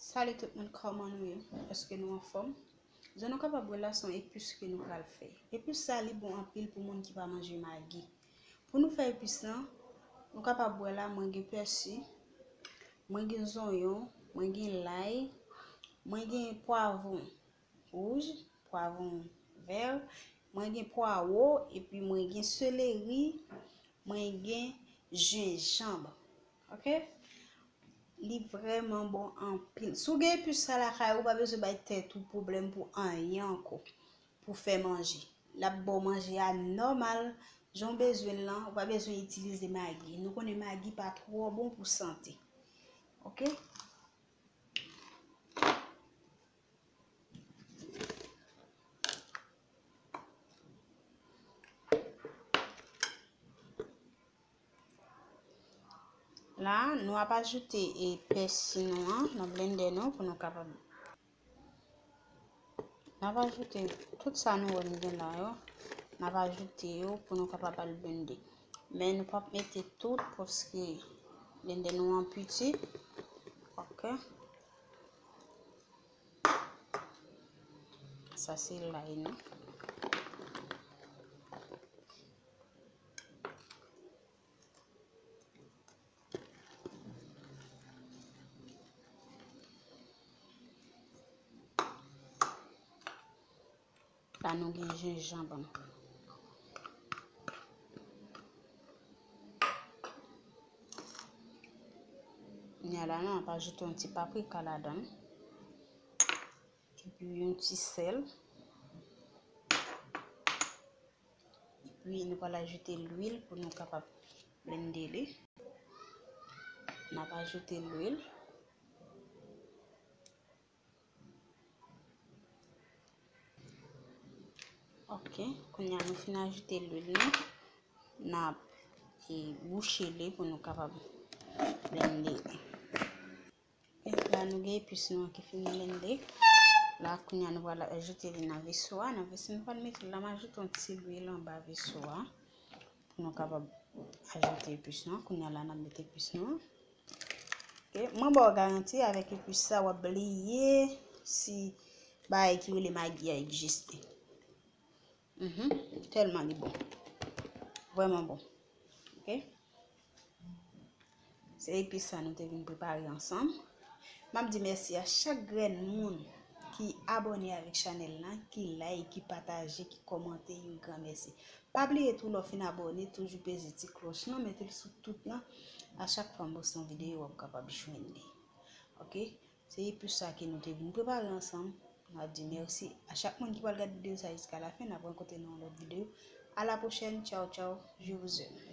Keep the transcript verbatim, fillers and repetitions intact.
Salut tout moun, kòman nou ye? Èske nou anfòm? Jan nou kapab wè la, se yon epis ke nou pral fè. Epis sa, li bon anpil pou moun ki pa manje magi. Pou nou fè epis lan, nou kapab wè la, mwen gen pèsi, mwen gen zonyon, mwen gen lay, mwen gen pwavwon wouj, pwavwon vè, mwen gen pwawo, epi mwen gen seleri, mwen gen jenjanm. Ok? Li vrèman bon anpil. Si w gen epis sa lakay ou, ou pa bezwen bay tèt ou pwoblèm pou anyen ankò, pou fè manje. L ap ba w manje a nòmal, jan w bezwen l lan, ou pa bezwen itilize magi. Nou konnen magi pa twò bon pou sante. Ok? La, nou ap ajoute e pèsi nou an nan blendè nou pou nou kapab. N ap ajoute tout sa nou wè m gen la yo. N ap ajoute yo pou nou kapab al blende. Men nou p ap mete tout paske blendè nou an piti. Ok. Sa se lay nou. La nou gen jenjanm. Kounye a la nou ap ajoute yon ti paprika ladan l. Epi yon ti sèl. Epi nou pral ajoute lwil pou nou kapab blende li. N ap ajoute lwil. Ok, kounye a nou fin ajoute lwil nou, n ap e, bouche li pou nou kapab blende li. E la nou gen epis nou an ki fin blende. La kounye a nou pral ajoute li nan veso a. Nan veso nou pral mete la, m ajoute yon ti lwil anba veso a. Pou nou kapab ajoute epis nou an. Kounye a la n ap mete epis nou an. Ok, mwen ba w garanti avèk epis sa w ap bliye si bagay ki rele magi a egziste. Mhm, tèlman li bon. Vrèman bon. Ok. Se epis sa nou te vin prepare ansanm. M ap di mèsi a chak grenn moun ki abòne avèk chanèl lan, ki like, ki pataje, ki kòmante, yon gran mèsi. Pa bliye tou, lè w fin abòne, toujou peze ti klòch lan, mete l sou tout lan. A chak fwa m poste yon videyo, w ap kapab jwenn li. Ok? Se epis sa ke nou te vin prepare ansanm. N ap di mèsi a chak moun ki pral gade videyo sa jiska lafen. N ap rankontre nan yon lòt videyo. A la pwochèn. Tchaw, tchaw. Je vous aime.